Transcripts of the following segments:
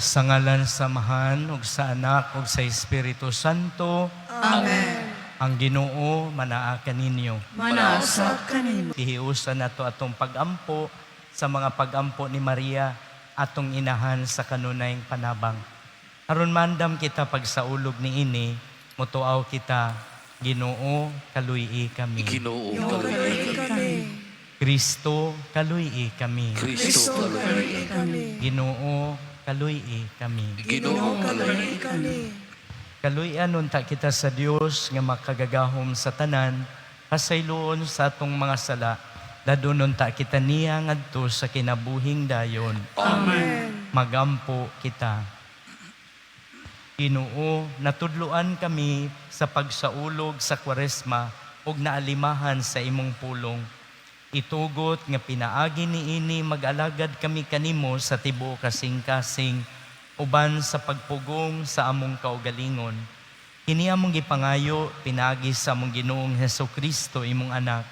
Sa ngalan sa Amahan ug sa Anak ug sa Espiritu Santo. Amen. Ang Ginoo manaa kaninyo. Manaa usab kanimo. Hiusa nato atong pagampo sa mga pagampo ni Maria, atong inahan, sa kanunayng panabang. Aron mandam kita pagsaulog niini, mutuaw kita. Ginoo, kaluy-i kami. Ginoo, Ginoo, kaluy-i kaluy-i kami. kami. Kristo, kaluy-i kami. Kristo, Kristo, kaluy-i kaluy-i kami. kami. Ginoo, kaluy-i kami. Ginoo, Ginoo, kaluy-i kaluy-i kami. Kaluy-an unta kita sa Dios nga makagagahom sa tanan, pasayloon sa atong mga sala, dadon unta kita niya ngadto sa kinabuhing dayon. Amen. Magampo kita. Ginoo, natudloan kami sa pagsaulog sa Kwaresma ug naalimahan sa imong pulong. Itugot nga pinaagi niini mag-alagad kami kanimo sa tibuok kasing-kasing uban sa pagpugong sa among kaugalingon. Kini among gipangayo pinaagi sa among Ginoong Heso Kristo, imong anak,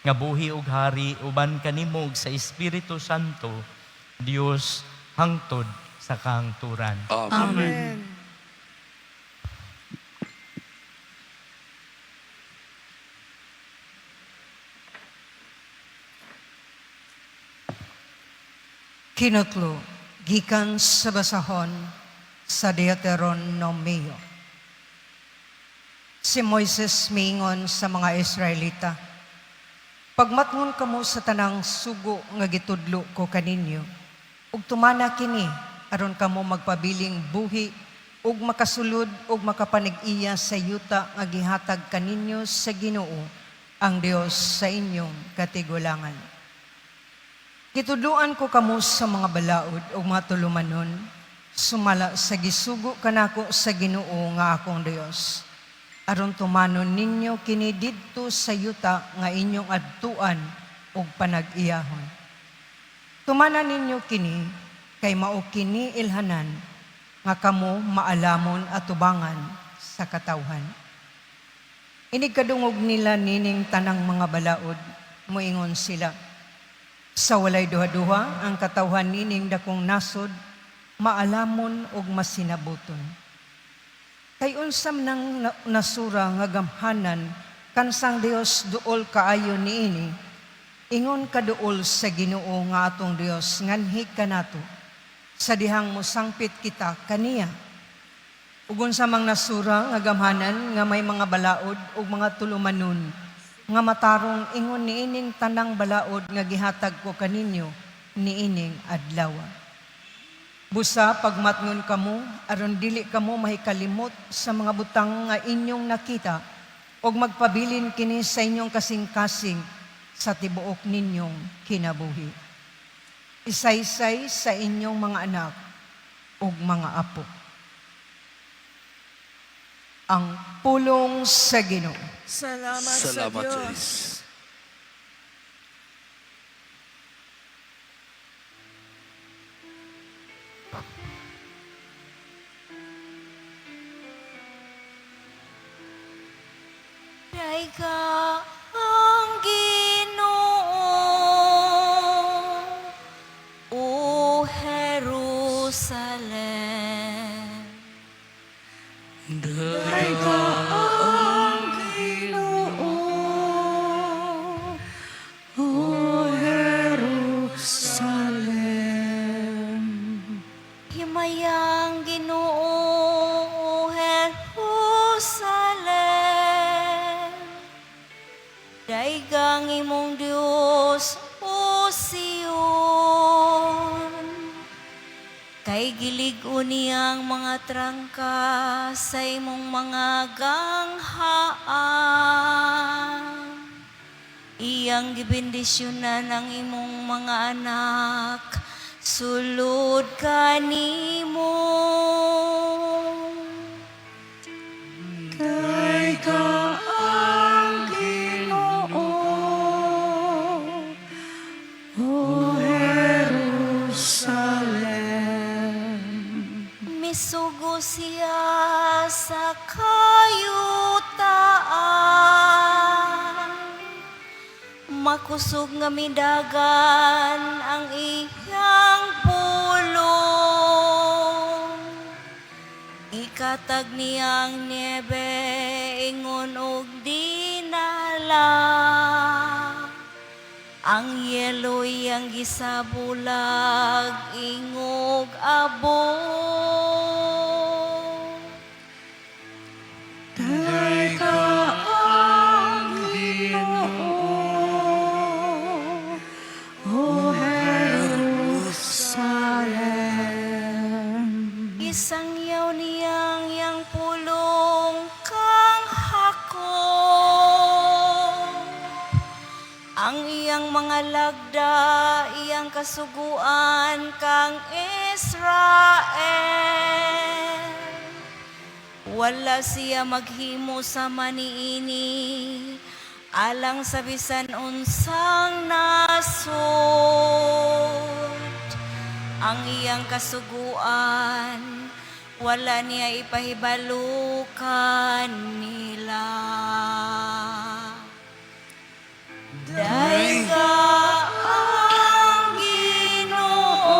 nga buhi ug hari uban kanimo ug sa Espiritu Santo, Dios, hangtod sa kahangturan. Amen. Amen. Kinutlo gikan sa basahon sa Deuteronomio. Si Moises miingon sa mga Israelita, "Pagmatngon kamo sa tanang sugo nga gitudlo ko kaninyo, ug tumana kini aron kamo magpabiling buhi ug makasulod ug makapanag-iya sa yuta nga gihatag kaninyo sa Ginoo ang Dios sa inyong katigulangan. Gitudloan ko kamo sa mga balaod ug mga tulumanon, sumala sa gisugo kanako sa Ginoo nga akong Dios, aron tumanon ninyo kini didto sa yuta nga inyong adtuan ug panag-iyahon. Tumana ninyo kini, kay mao kini ilhanan nga kamo maalamon atubangan sa katawhan." Inig kadungog nila nining tanang mga balaod, moingon sila, "Sa walay duha-duha, ang katawhan nining dakong nasod, maalamon ug masinabuton. Kay unsa man ang nasura nga gamhanan kansang Dios duol kaayo niini, ingon kaduol sa Ginoo nga atong Dios nganhi kanato sa dihang mosangpit kita kaniya? Ug unsa mang nasura nga gamhanan nga may mga balaod ug mga tulumanon nga matarong ingon niining tanang balaod nga gihatag ko kaninyo niining adlaw? Busa pagmatngon kamo aron dili kamo mahikalimot sa mga butang nga inyong nakita ug magpabilin kini sa inyong kasing-kasing sa tibuok ninyong kinabuhi. Isaysay sa inyong mga anak ug mga apo." Ang pulong sa Ginoo. Salamat, Salamat sa sa Diyos. Diyos. Dayga ang Ginoo, O Jerusalem. Dayga ang Ginoo, O Jerusalem. Himayang Ginoo, O Jerusalem. Daygang imong Dios, O Sion. Kay gilig-on niyang mga trangka sa imong mga ganghaan. Iyang gibendisyonan ang imong mga anak, sulod kanimo. Dayga ang Ginoo, O Jerusalem. Misugo siya sa kayutaan. Makusog nga midagan ang iyang pulong. Gikatag niya ang niebe ingon og dinala. Ang yelo iyang gisabulag ingog abo. Day ka ang Ginoo, O Jerusalem. Gisangyaw niya ang iyang pulong kang Jacob. Ang iyang mga lagda, iyang kasuguan kang Israel. Wala siya maghimo sa maniini, alang sa bisan unsang nasod. Ang iyang kasuguan, wala niya ipahibalo kanila. Dayga ang Ginoo,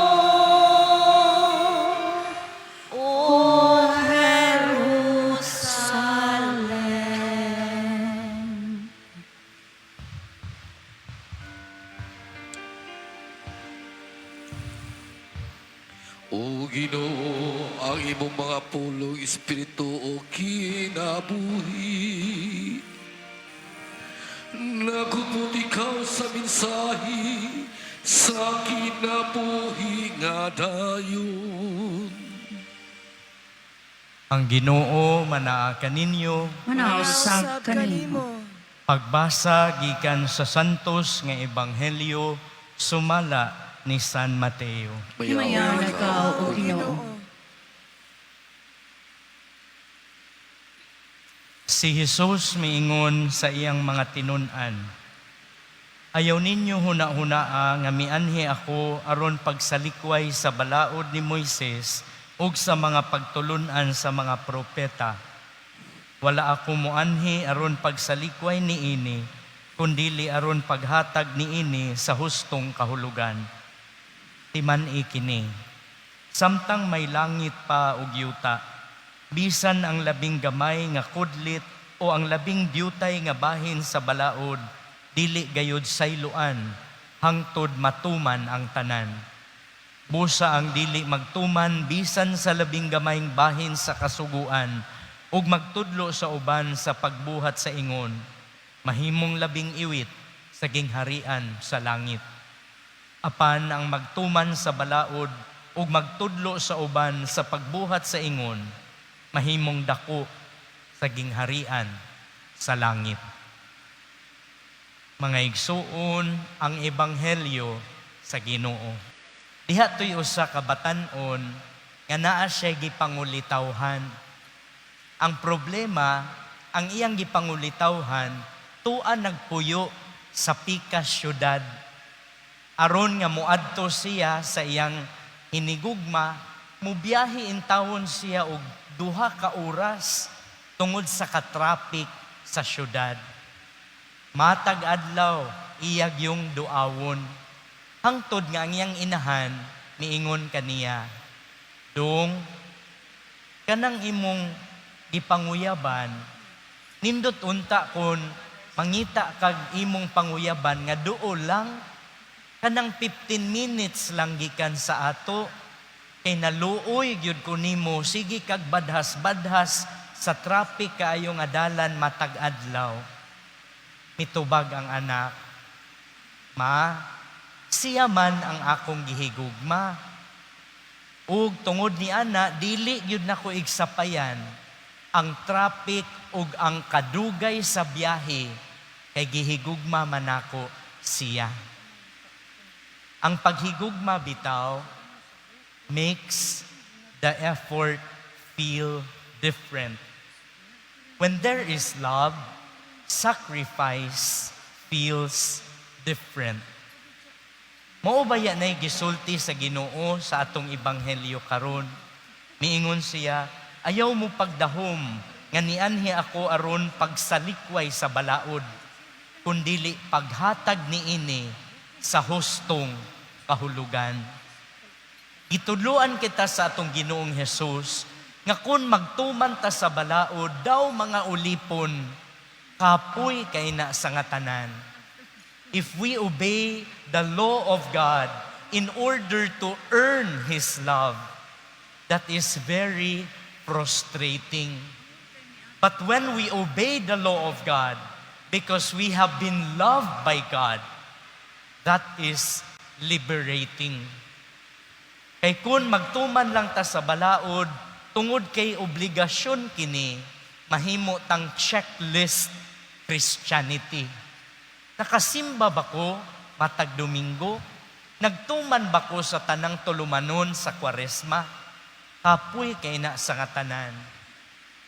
O Jerusalem. O Ginoo, ang imong mga pulong espiritu o kinabuhi. Nagupot ikaw sa mensahe sa kinabuhi nga dayon. Ang Ginoo manaa kaninyo. Manausab kanimo. Pagbasa gikan sa Santos nga Ebanghelyo sumala ni San Mateo. Himayaon ikaw, O Ginoo. Si Jesus miingon sa iyang mga tinun-an, "Ayaw ninyo huna-hunaa nga mianhi ako aron pagsalikway sa balaod ni Moises ug sa mga pagtulun-an sa mga propeta. Wala ako moanhi aron pagsalikway niini, kundili aron paghatag niini sa hustong kahulugan. Timan-i kini, samtang may langit pa ug yuta, bisan ang labing gamay nga kudlit o ang labing diutay nga bahin sa balaod, dili gayud sayloan hangtod matuman ang tanan. Busa ang dili magtuman bisan sa labing gamayng bahin sa kasuguan ug magtudlo sa uban sa pagbuhat sa ingon, mahimong labing iwit sa gingharian sa langit. Apan ang magtuman sa balaod ug magtudlo sa uban sa pagbuhat sa ingon, mahimong dako sa gingharian sa langit." Mga igsuon, ang ebanghelyo sa Ginoo. Diha to'y usa ka batan-on nga naa siya gipangulitawhan. Ang problema, ang iyang gipangulitawhan, tua nagpuyo sa pikas syudad. Aron nga muadto siya sa iyang hinigugma, mubiyahe intawon siya og 2 ka oras tungod sa katraffic sa syudad. Matag adlaw, iyag yung duawon. Hangtod nga ang iyang inahan, niingon kaniya, "Dong, kanang imong gipanguyaban, nindot unta kon mangita kag imong panguyaban nga duol lang, kanang 15 minutes lang gikan sa ato, kay naluoy gyud ko nimo, sige kag badhas-badhas sa traffic kaayo nga dalan matag adlaw." Mitubag ang anak, "Ma, siya man ang akong gihigugma. Ug tungod ni ana, dili gyud nako igsapayan ang traffic ug ang kadugay sa biyahe kay gihigugma man nako siya." Ang paghigugma bitaw makes the effort feel different. When there is love, sacrifice feels different. Mao ba ya nay gisulti sa Ginoo sa atong ebanghelyo karon? Miingon siya, "Ayaw mo pagdahom nga nianhi ako aron pagsalikway sa balaod, kundili paghatag niini sa hustong kahulugan." Gitudloan kita sa atong Ginoong Hesus Nga kung magtuman ta sa balaod, daw mga ulipon, kapoy kay na sa nga tanan. If we obey the law of God in order to earn His love, that is very frustrating. But when we obey the law of God, because we have been loved by God, that is liberating. Kay kung magtuman lang ta sa balaod, tungod kay obligasyon kini, mahimo tang checklist Christianity. Nakasimba ba ko matag Domingo? Nagtuman ba ko sa tanang tulumanon sa Kwaresma? Kapoy kay na sa nga tanan.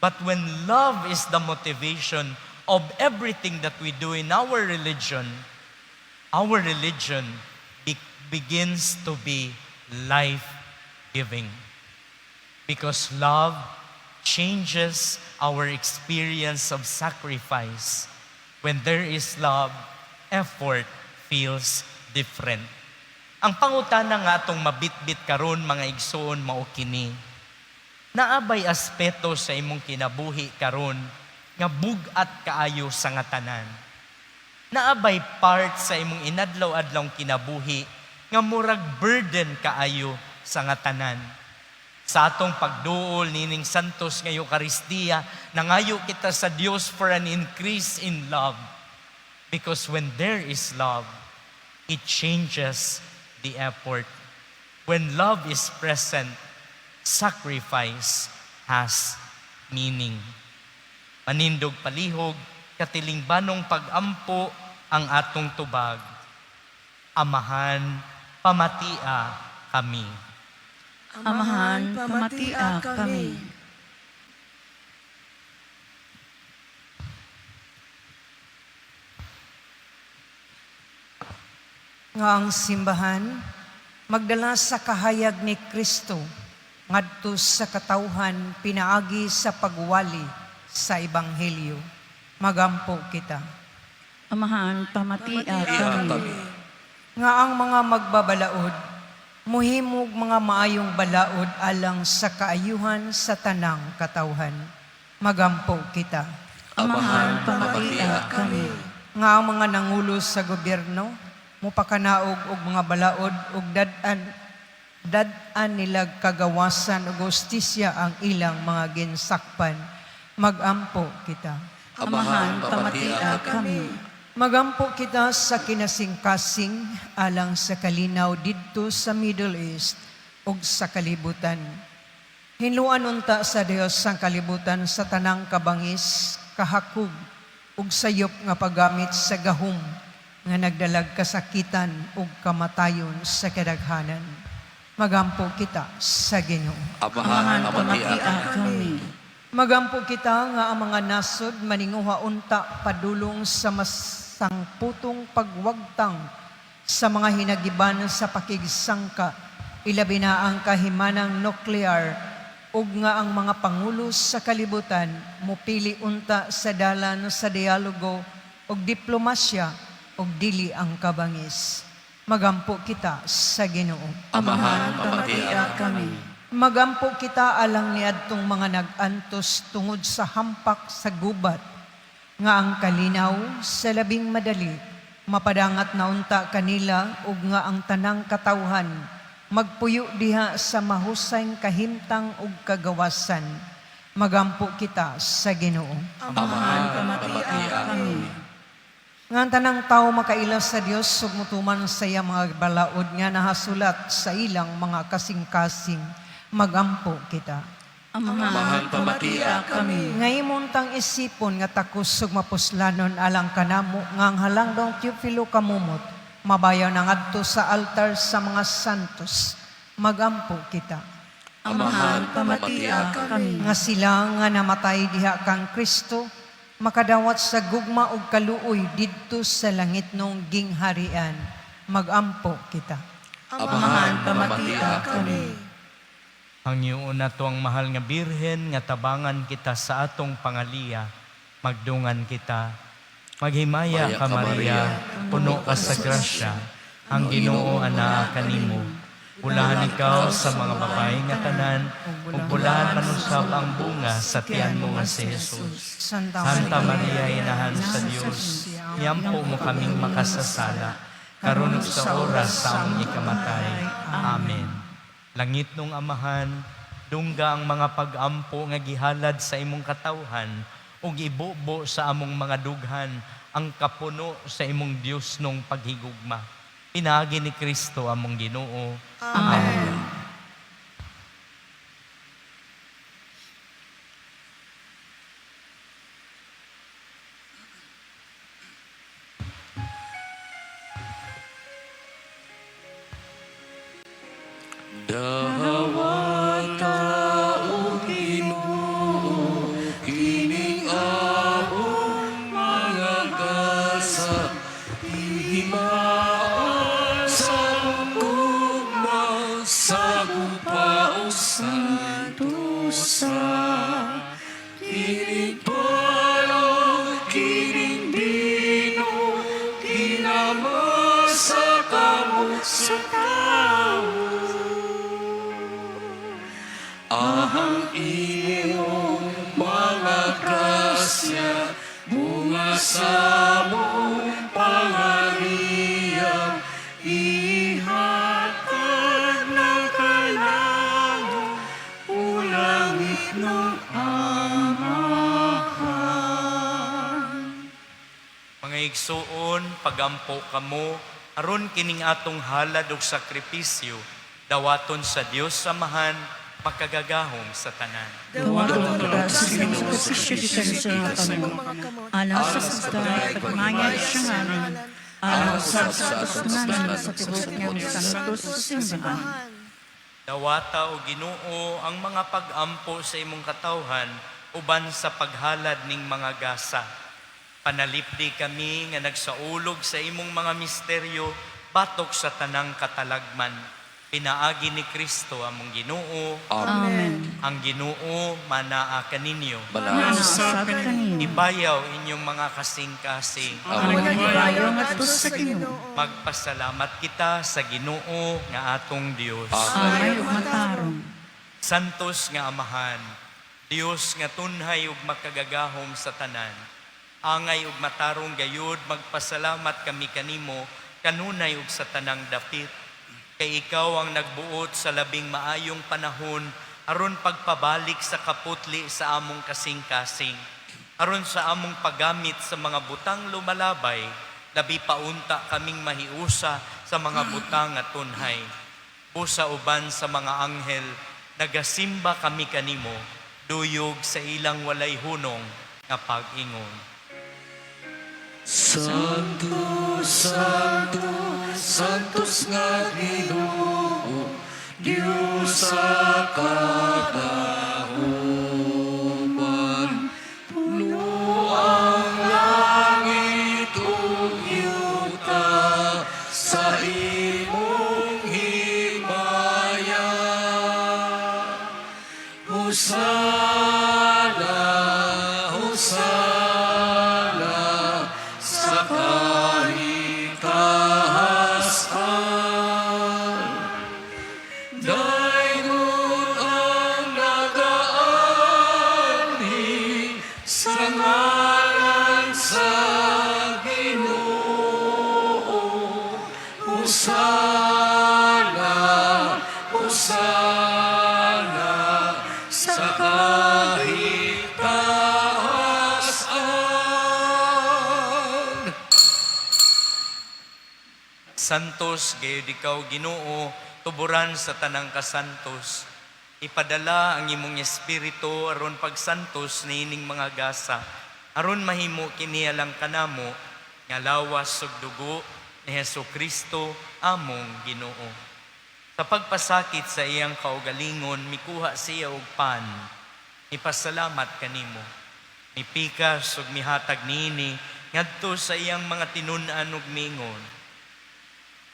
But when love is the motivation of everything that we do in our religion begins to be life-giving. Because love changes our experience of sacrifice. When there is love, effort feels different. Ang pangutana nga atong mabitbit karon, mga igsoon, mao kini. Naa bay aspeto sa imong kinabuhi karon nga bug-at kaayo sa nga tanan? Naa bay part sa imong inadlaw-adlaw kinabuhi nga murag burden kaayo sa nga tanan? Sa atong pagduol nining Santos nga Eukaristiya, nangayo kita sa Dios for an increase in love. Because when there is love, it changes the effort. When love is present, sacrifice has meaning. Manindog palihog, katilingbanong pagampo ang atong tubag. Amahan, pamatia kami. Amahan, pamatia kami. Nga ang simbahan magdala sa kahayag ni Kristo ngadto sa katawhan pinaagi sa pagwali sa ebanghelyo. Magampo kita. Amahan, pamatia Pamatia kami. Kami. Nga ang mga magbabalaod muhimog mga maayong balaod alang sa kaayuhan sa tanang katawhan. Magampo kita. Amahan, pamatia kami. Nga ang mga nangulo sa gobyerno mupakanaog og mga balaod ug dad-an nila kagawasan ug hustisya ang ilang mga ginsakpan. Magampo kita. Amahan, pamatia kami. Magampo kita sa kinasingkasing alang sa kalinaw didto sa Middle East ug sa kalibutan. Hinluan unta sa Dios ang kalibutan sa tanang kabangis, kahakog ug sayop nga paggamit sa gahom nga nagdalag kasakitan ug kamatayon sa kadaghanan. Magampo kita sa Ginoo. Amahan, Amahan, pamatia pamatia kami. Magampo kita nga ang mga nasod maninguha unta padulong sa masangputong pagwagtang sa mga hinagiban sa pakigsangka, ilabi na ang kahimanang nuklear, ug nga ang mga pangulo sa kalibutan mupili unta sa dalan sa dialogo ug diplomasya ug dili ang kabangis. Magampo kita sa Ginoo. Amahan, Amahan, pamatia pamatia kami. Magampo kita alang niadtong mga nag-antos tungod sa hampak sa gubat, nga ang kalinaw sa labing madali mapadangat na unta kanila ug nga ang tanang katawhan magpuyo diha sa mahusay kahimtang ug kagawasan. Magampo kita sa Ginoo. Amahan, Pamatia pamatia kami. Nga ang tanang tao makaila sa Dios ug mutuman sa iyang mga balaod nga nahasulat sa ilang mga kasing-kasing. Magampo kita. Amahan, Amahan, pamatia kami. Nga imong tang isipon nga takos ug mapuslanon alang kanamo nga ang halangdong Teofilo kamumot mabayaw na ngadto sa altar sa mga santos. Magampo kita. Amahan, pamatia kami. Nga sila nga namatay diha kang Kristo makadawat sa gugma ug kaluoy didto sa langitnong gingharian. Magampo kita. Amahan, Amahan, pamatia kami. Hangyoon nato ang mahal nga Birhen nga tabangan kita sa atong pangaliya, magdungan kita. Maghimaya Maya ka, Maria, puno ka sa grasya, ang Ginoo anaa kanimo. Bulahan ikaw sa mga babae nga tanan, ug bulahan man usab ang bunga sa tiyan mo nga si Jesus. Santa Santa Maria, Inahan sa Dios, iampo mo kaming makasasala, karon ug sa oras sa among ikamatay. Amen. Langit nung Amahan, dungga ang mga pag-ampo nga gihalad sa imong katawhan, ug ibubo sa among mga dughan ang kapuno sa imong Dios nung paghigugma. Pinaagi ni Kristo among Ginoo. Amen. Dawata o Ginoo, kining among mga gasa, himaan sa gugma, sa gupa o santusa. Kining palo, kining bino, kinamasa kamo sa tao. Ang iyong mga grasya, bunga sa mong pangariyam, ihatag na kailangan, ulangit ng Amahan. Mga igsuon, pagampo kamo, aron kining atong halad ug sakripisyo, dawaton sa Dios Amahan, makagagahom sa tanan. Dawaton ka sa Ginoo sa gikan sa imong mga kamot, alang sa pagdagay pagmangay sa ngalan, alang sa kasananan sa tibuok niyang santos sa simbahan. Dawata o Ginoo ang mga pagampo sa imong katawhan uban sa paghalad ning mga gasa. Panalipdi kami nga nagsaulog sa imong mga misteryo batok sa tanang katalagman. Pinaagi ni Kristo among Ginoo. Amen. Ang Ginoo manaa kaninyo. Manaa Sa kaniyo. Ibayaw inyong mga kasing-kasing. Ang nagbayo ngadto sa Ginoo. Magpasalamat kita sa Ginoo nga atong Dios. Ay ug matarong. Santos nga Amahan, Dios nga tunhay ug makagagahom sa tanan. Angay ug matarong gayud magpasalamat kami kanimo kanunay ug sa tanang dapit. Kay ikaw ang nagbuot sa labing maayong panahon aron pagpabalik sa kaputli sa among kasing-kasing. Aron sa among paggamit sa mga butang lumalabay, labi paunta kaming mahiusa sa mga butang nga tunhay. Busa uban sa mga anghel, nagasimba kami kanimo, duyog sa ilang walay hunong nga pag-ingon. Santo, Santo, Santos nga Ginoo, Diyos sa kadahuman. Puno ang langit ug yuta sa imong himaya. Hosana, Hosana, sa kahitahasan. Dayon ang nagaanhi sa ngalan sa Ginoo. Hosana, Hosana, sa kahitahasan. Santos gayud ikaw Ginoo, tuburan sa tanang kasantos. Ipadala ang imong espiritu aron pagsantos niining mga gasa, aron mahimo kini alang kanamo nga lawas ug dugo ni Hesus Kristo among Ginoo. Sa pagpasakit sa iyang kaugalingon, mikuha siya og pan. Ipasalamat kanimo. Mipikas ug mihatag niini ngadto sa iyang mga tinun-an ug miingon.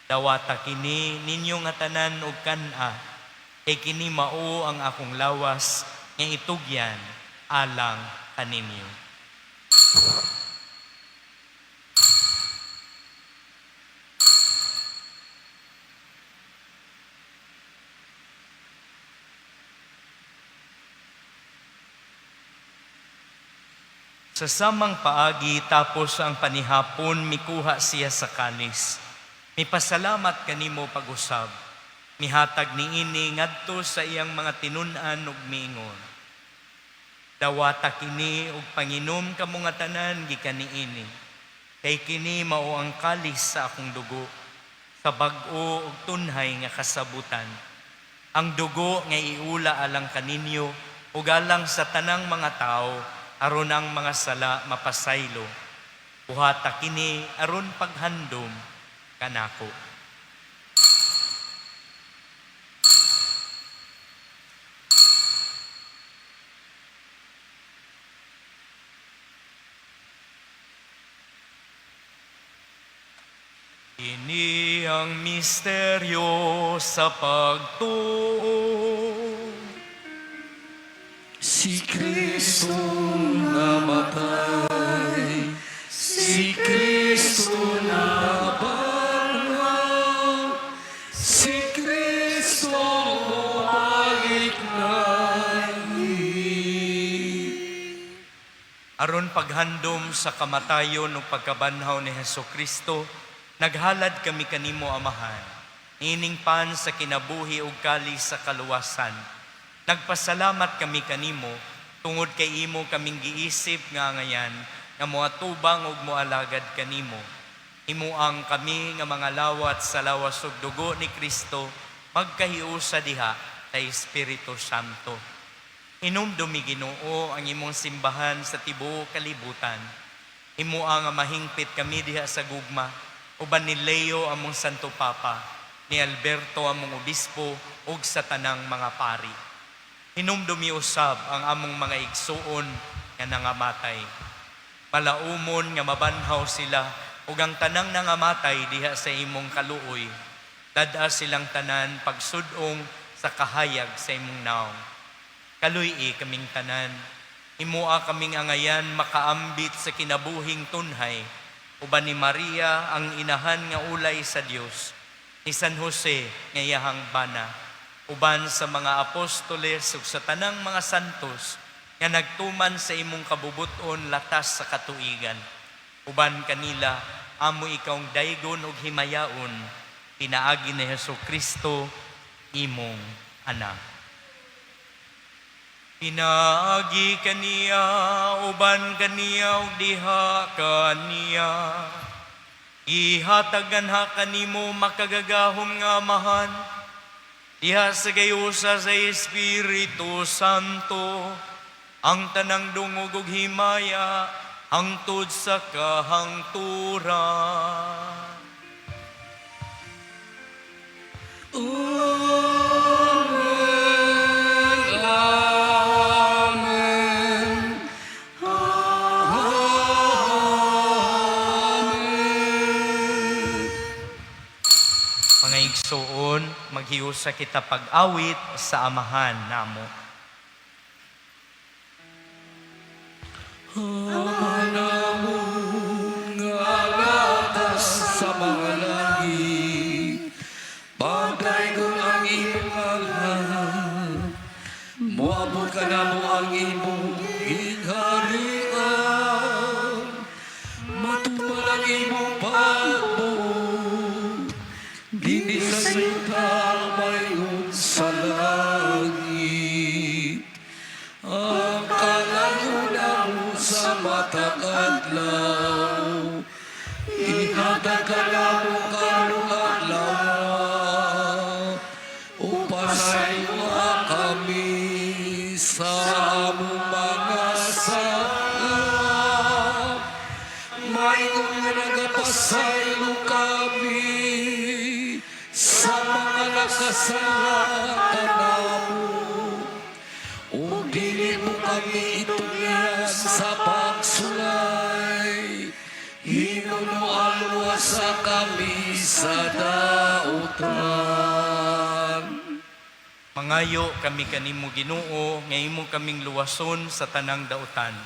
Dawata kini ninyo nga tanan og kan-a, kay kini mao ang akong lawas nga itugyan alang kaninyo. Sa samang paagi, tapos ang panihapon, mikuha siya sa kalis. Mipasalamat kanimo pag-usab. Mihatag niini ngadto sa iyang mga tinun-an ug miingon: "Dawata kini ug panginom kamo nga tanan gikan niini. Kay kini mao ang kalis sa akong dugo, sa bag-o ug tunhay nga kasabutan. Ang dugo nga iula alang kaninyo ug alang sa tanang mga tawo aron ang mga sala mapasaylo. Buhata kini aron paghandom kanako." Ini ang misteryo sa pagtuo. Si Kristo namatay, si Kristo nabanhaw, si Kristo bumalik na. Aron paghandom sa kamatayon ug pagkabanhaw ni Hesus Kristo, naghalad kami kanimo, Amahan, ining pan sa kinabuhi ug kalis sa kaluwasan. Nagpasalamat kami kanimo tungod kay imo kaming giisip nga angayan nga moatubang ug moalagad kanimo. Himuang kami nga mga lawat sa lawas ug dugo ni Kristo magkahiusa diha kay Espiritu Santo. Hinumdumi, Ginoo, ang imong simbahan sa tibuok kalibutan. Himua nga mahingpit kami diha sa gugma uban ni Leo among Santo Papa, ni Alberto among obispo ug sa tanang mga pari. Hinumdumi usab ang among mga igsuon nga nangamatay. Palaumon nga mabanhaw sila ug ang tanang nangamatay diha sa imong kaluoy. Dad-a silang tanan pagsud-ong sa kahayag sa imong naong. Kaluy-i kaming tanan. Himua kaming angayan makaambit sa kinabuhing tunhay uban ni Maria ang inahan nga ulay sa Dios, ni San Jose nga iyahang bana, uban sa mga apostoles ug sa tanang mga santos nga nagtuman sa imong kabubuton latas sa katuigan. Uban kanila amo ikawng daygon ug himayaon pinaagi ni Hesus Kristo, imong anak. Pinaagi kaniya, uban kaniya, ug diha kaniya, ihatagan ha kanimo, makagagahom nga Amahan, diha sa gayusa sa Espiritu Santo, ang tanang dungog ug himaya hangtod sa kahangturan. Amen. Amen. Amen. Mga igsuon, maghiusa kita pag-awit sa Amahan namo. Ama namon nga naa sa mga langit, pagdaygon ang imong ngalan, moabot kanamo ang imong gingharian, matuman ang imong pagbuot, dinhi sa yuta mayon sa langit. Ang kalan-on namo sa matag adlaw, ihatag kanamo karong adlaw, ug pasayloa kami sa among mga sala, maingon nga nagapasaylo kami sa mga nakasala kanamo. Ug dili mo kami itugyan sa pagsulay, hinunoa luwasa kami sa dautan. Mangayo kami kanimo, Ginoo, nga imo kaming luwason sa tanang dautan.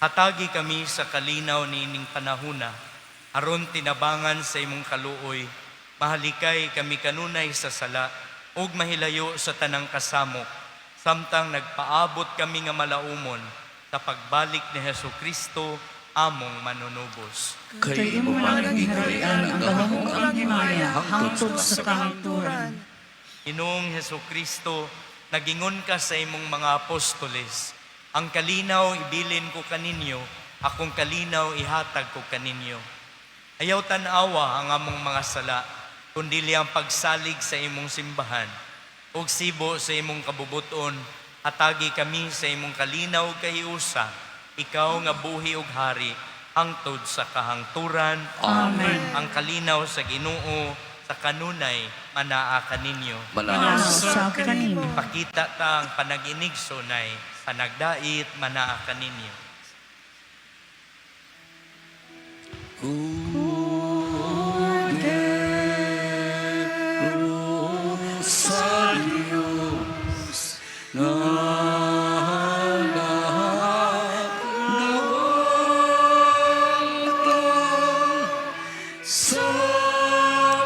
Hatagi kami sa kalinaw niining panahuna aron tinabangan sa imong kaluoy, mahalikay kami kanunay sa sala ug mahilayo sa tanang kasamok, samtang nagpaabot kami nga malaumon. Sa pagbalik ni Hesus Kristo, among manunubos. Kay imo man ang gingharian, ang gahom ug ang himaya, hangtod sa kahangturan. Ginoong Hesus Kristo, nagingon ka sa imong mga apostoles, ang kalinaw ibilin ko kaninyo, akong kalinaw ihatag ko kaninyo. Ayaw tan-awa ang among mga sala, kundi ang pagsalig sa imong simbahan. Ug sibo sa imong kabubuton, hatagi kami sa imong kalinaw ug kahiusa, ikaw nga buhi ug hari, hangtod sa kahangturan. Amen. Ang kalinaw sa Ginoo sa kanunay manaa kaninyo. Manaa Sa kanimo. Pakita ta ang panaginig sunay, panagdait manaa kaninyo. Kordero sa Diyos nga nawagtang sa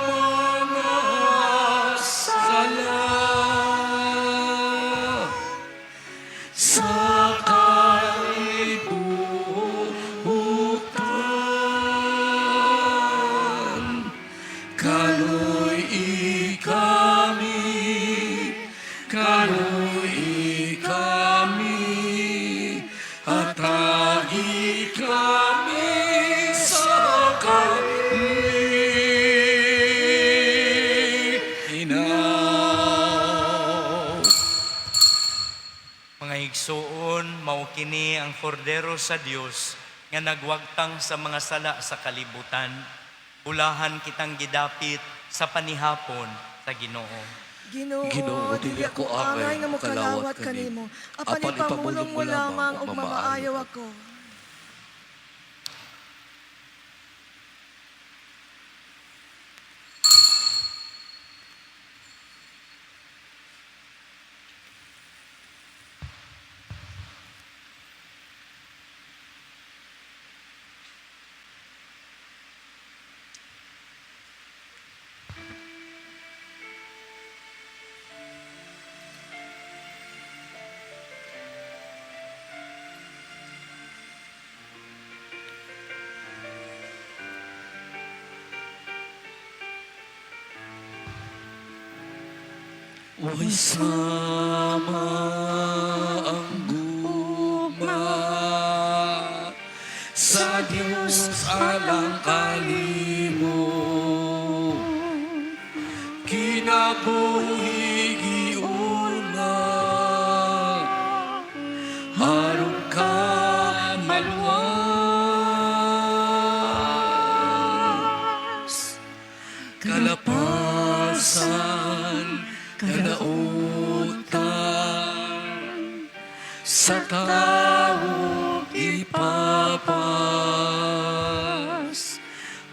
mga sala sa kalibutan. Kaluy kami, kaluy kami, hatagi kami sa kalinaw. Mga igsuon, mao kini ang kordero sa Dios nga nagwagtang sa mga sala sa kalibutan. Bulahan kitang gidapit sa panihapon sa Ginoo. Ginoo, Ginoo, dili ako angay nga mokalawat kanimo. Apan ipamulong mo lamang ug mamaayo ako. Way sama ang gugma sa Diyos alang kalimo. Kinabuhi giuna aron ka maluwas. Kalapasan, kalautan, sa tao ipapas.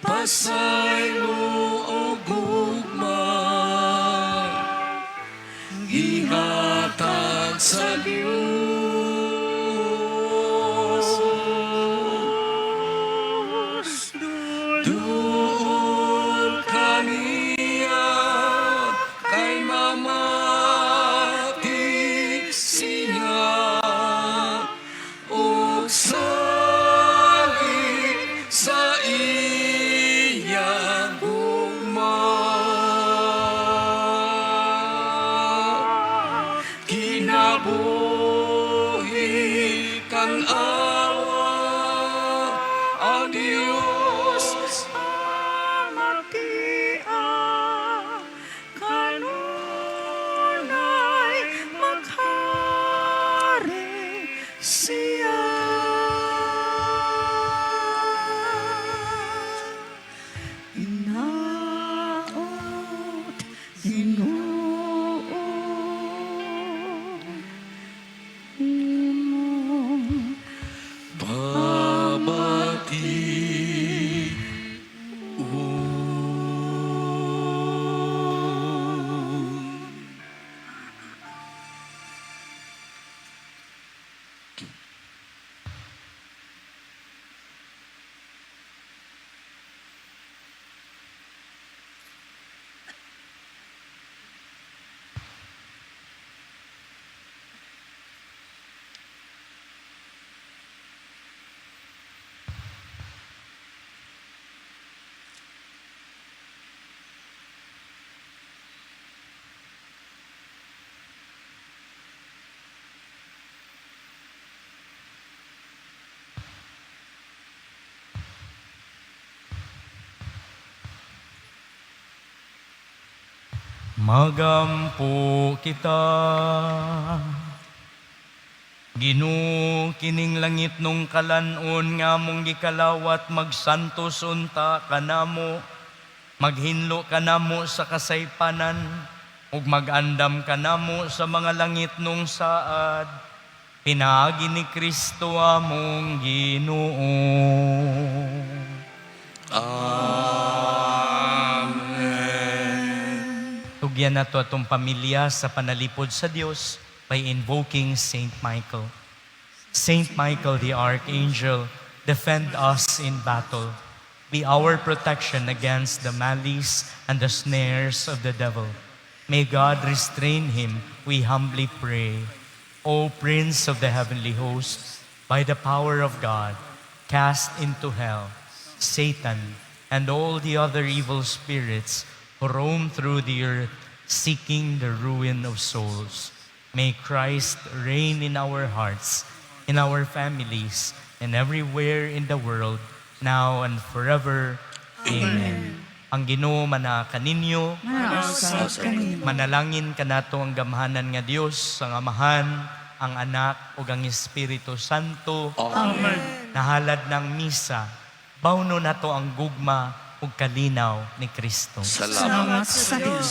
Pasaylo o gugma, ihatag sa Diyos. Duol kaniya kay mamati siya ug salig sa iyang gugma. Kinabuhi kang awa ang Diyos Amatia, kanunay maghari siya. Inaot, Ginoo, imong pamati. Magampo kita. Ginoo, kining langitnong kalan-on nga among gikalawat, magsantos unta kanamo, maghinlo kanamo sa kasaypanan, ug mag-andam kanamo sa mga langitnong saad. Pinaagi ni Kristo among Ginoo. Amen. Tugyan nato atong pamilya sa panalipod sa Dios by invoking Saint Michael. Saint Michael the Archangel, defend us in battle. Be our protection against the malice and the snares of the devil. May God restrain him, we humbly pray. O Prince of the heavenly hosts, by the power of God, cast into hell Satan and all the other evil spirits who roam through the earth seeking the ruin of souls. May Christ reign in our hearts, in our families, and everywhere in the world, now and forever. Amen. Ang Ginoo manaa kaninyo, Manaa kanimo. Manalangin kanato ang gamhanan nga Dios, ang Amahan, ang Anak ug ang Espiritu Santo. Amen. Nahalad ng misa, bawno nato ang gugma ug kalinaw ni Kristo. Salamat Salamat sa Dios.